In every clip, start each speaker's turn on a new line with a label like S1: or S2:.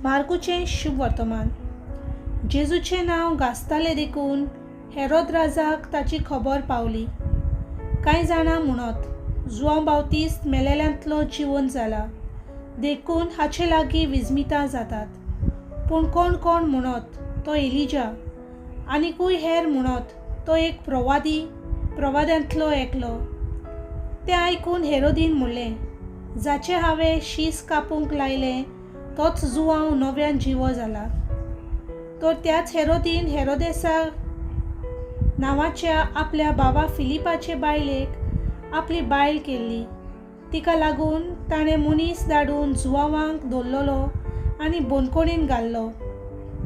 S1: मार्कूचें शुभ वर्तमान. जेजूचें नांव गाजतालें देखून हेरोद राजाक ताची खबर पावली. कांय जाणां म्हणत, जुआंव बावतिस्त मेलेल्यांतलो जिवन जाला, देखून हाचे लागीं विजमितां जातात. पूण कोण कोण म्हणत, तो एलिजा, आनिकूय हेर म्हणत, तो एक प्रवादी, प्रवाद्यांतलो एकलो. तें आयकून हेरोदीन म्हणलें, जाचें हांवें शीस कापूंक लायलें तोच जुआंव नव्यान जिवो जाला. तर त्याच हेरोदीन हेरोदेसा नांवाच्या आपल्या भावा फिलिपाचे बायलेक आपली बायल केल्ली. तिका लागून ताणें मनीस धाडून जुआंवाक धरलेलो आनी बंदखणीन घाल्लो,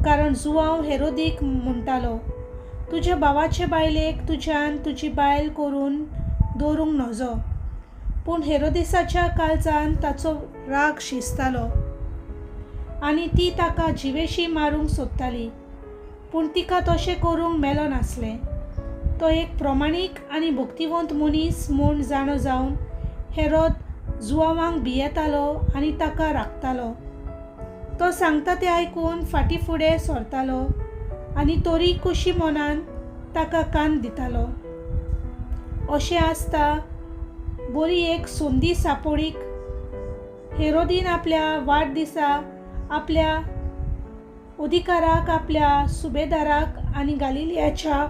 S1: कारण जुआंव हेरोदीक म्हणटालो, तुज्या भावाचे बायलेक तुज्यान तुजी बायल करून दवरूंक नजो. पूण हेरोदिसाच्या काळजान ताचो राग शिजतालो आनी ती ताका जिवेशी मारूंक सोदताली, पूण तिका तशें करूंक मेळनासलें. तो एक प्रमाणीक आनी भक्तिवंत मनीस म्हूण जाणो जावन हेरोद जुआंवाक भियेतालो आनी ताका राखतालो. तो सांगता तें आयकून फाटीं फुडें सरतालो आनी तरी खोशी मनान ताका कान दितालो. अशें आसता बरी एक संदी सापोडीक हेरोदीन आपल्या वाडदिसा आपल्या अधिकाराक, आपल्या सुबेदाराक आनी गालिलियाच्या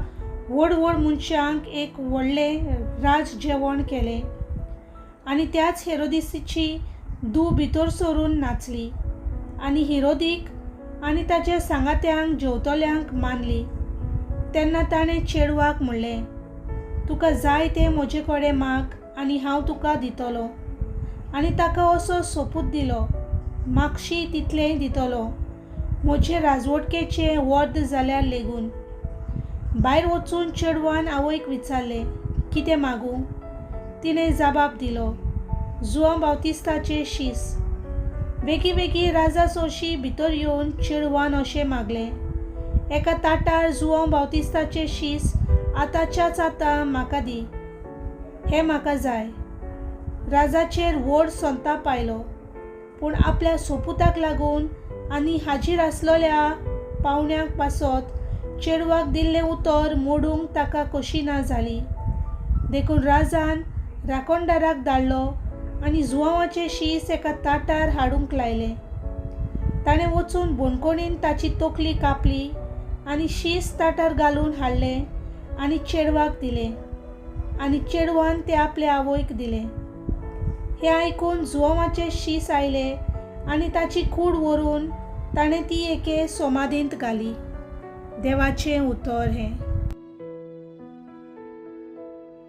S1: व्हड व्हड मनशांक एक व्हडलें राज जेवण केलें आनी त्याच हेरोदिसीची धूव भितर सरून नाचली आनी हिरोदीक आनी ताच्या सांगात्यांक जेवतल्यांक मानली. तेन्ना ताणें चेडवाक म्हणलें, तुका जाय तें म्हजे कडेन माग आनी हांव तुका दितलो. आनी ताका असो सोपूत दिलो, मागशी तितलेंय दितलो, म्हजे राजवटकेचें वर्द जाल्यार लेगून. भायर वचून चेडवान आवयक विचारलें, कितें मागूं? तिणें जबाब दिलो, जुआंव बावतिस्ताचें शीस. बेगी बेगी राजा सोरशी भितर येवन चेडवान अशें मागलें, एका ताटार जुआंव बावतिस्ताचें शीस आतांच्याच आतां म्हाका दी, हें म्हाका जाय. राजाचेर व्हड संताप आयलो, पूण आपल्या सोपुताक लागून आनी हाजीर आसलेल्या पावण्यांक पासत चेडवाक दिल्लें उतर मोडूंक ताका कशी ना जाली. देखून राजान राखणदाराक धाडलो आनी जुआंवाचें शीस एका ताटार हाडूंक लायलें. ताणें वचून बंदखणीन ताची तकली कापली आनी शीस ताटार घालून हाडलें आनी चेडवाक दिलें आनी चेडवान तें आपले आवयक दिलें. हें आयकून जुआंवाचें शीस आयलें आनी ताची कूड व्हरून ताणें ती एके समाधींत घाली. देवाचें उतर हें.